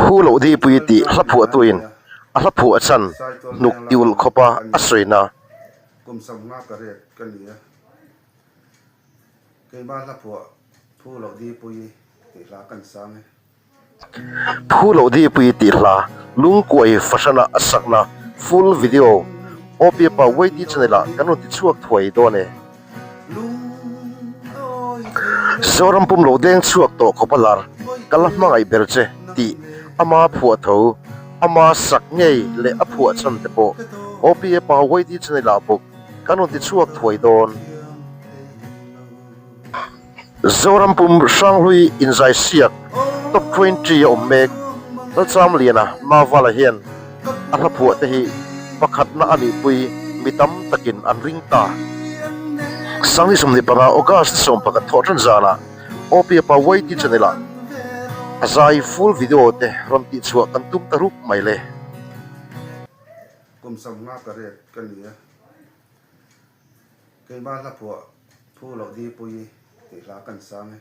Phu loh dipui tih hla phuahtuin a hla phuah a chan hnuk tiulh khawpa a sawina. Phu loh dipui tih hla lungkuai fahrana a sakna full video OPEPA YT channel ah kan rawn ti chhuak thuai dawn e. Zoram pum lo deng chhuak tawh khawp a lar ka la hmangaih ber che tih ama phuah tho, ama sak ngei leh a phuah chhan te pawh OPEPA YT channel ah bawk kan rawn ti chhuak thuai dawn. Zoram pum Hranghlui inzai siak Top 20 a awm mek. Lalchamliana Mavala hian a hla phuah te hi pakhatna a nihpui mi tam takin an ring ta. Sangni 25 August 11 thawh tan zanah Opiapa YT channel ah a zai full video te rawn tihchhuah kan tum ta rup mai le. Kum 50 ka ret ka ni a. Keimah hla phuah Phu loh dipui tih hla kan sang e.